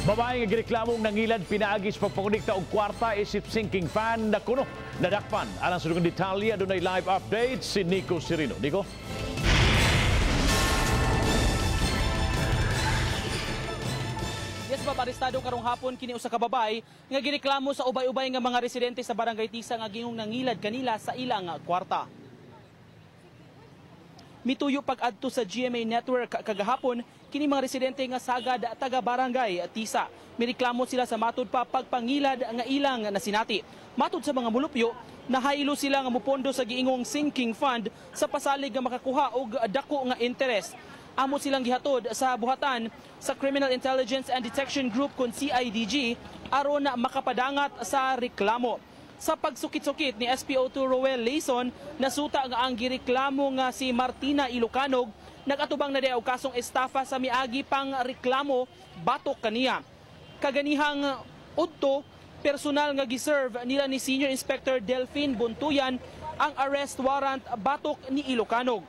Babae nga gireklamong nangilad pinaagi sa pagpakonekta og kwarta isip sinking fund na kuno nadakpan. Alang sa dugang detalye, adunay live update si Nico Sirino. Nico? Yes, Bob, arestado karong hapon kini usa ka babae nga gireklamo sa ubay-ubay nga mga residente sa Barangay Tisa nga gingong nangilad kanila sa ilang kwarta. Mituyo pag-adto sa GMA Network kagahapon kini mga residente nga sagad taga Barangay Tisa. Mireklamo sila sa matud pa pagpangilad nga ilang nasinati. Matud sa mga mulupyo, nahaylo sila nga mupondo sa giingong sinking fund sa pasalig nga makakuha og dako nga interes. Amo silang gihatod sa buhatan sa Criminal Intelligence and Detection Group kon CIDG aron makapadangat sa reklamo. Sa pagsukit-sukit ni SPO2 Roel Layson, nasuta nga ang gireklamo nga si Martina Ilocanog nagatubang na og kasong estafa sa miagi pang reklamo batok kaniya. Kaganihang udto, personal nga giserve nila ni Senior Inspector Delphine Buntuyan ang arrest warrant batok ni Ilocanog.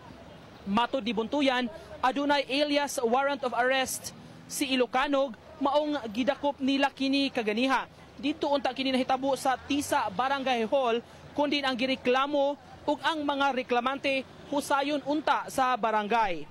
Matod ni Buntuyan, adunay alias warrant of arrest si Ilocanog maong gidakop nila kini kaganiha. Dito unta kini nahitabo sa Tisa Barangay Hall kundi ang gireklamo ug ang mga reklamante husayon unta sa barangay.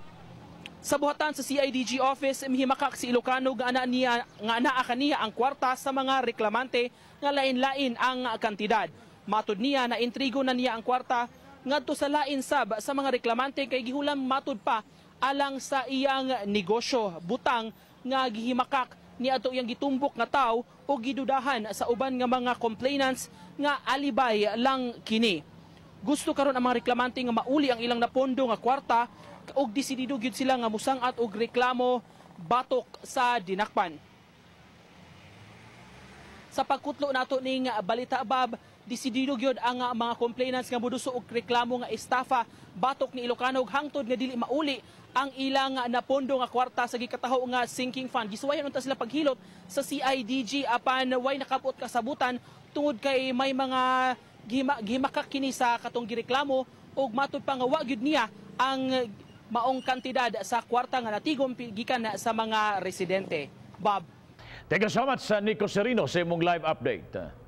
Sa buhatan sa CIDG office, mihimakak si Ilocano nga ana niya nga anaa kaniya ang kwarta sa mga reklamante nga lain-lain ang kantidad. Matud niya na intrigo na niya ang kwarta ngadto sa lain sab sa mga reklamante kay gihulam matud pa alang sa iyang negosyo butang nga gihimakak ni ato iyang gitumbok nga taw o gidudahan sa uban nga mga complainants nga alibay lang kini. Gusto karon ang mga reklamante nga mauli ang ilang napondo nga kwarta og desidido gyud sila nga musangat og reklamo batok sa dinakpan. Sa pagkutlo nato ning balita, Bab, desidido gyud ang mga complainants nga moduso og reklamo nga estafa batok ni Ilocano hangtod nga dili mauli ang ilang napondo nga kwarta sa gikataho nga sinking fund. Gisuwayan unta sila paghilot sa CIDG apan way nakabot kasabutan tungod kay may mga gihimakak kini sa katong gireklamo og matud pa nga wa gyud niya ang maong kantidad sa kwarta nga natigom gikan sa mga residente. Bob. Thank you so much sa Nico Serino sa imong live update.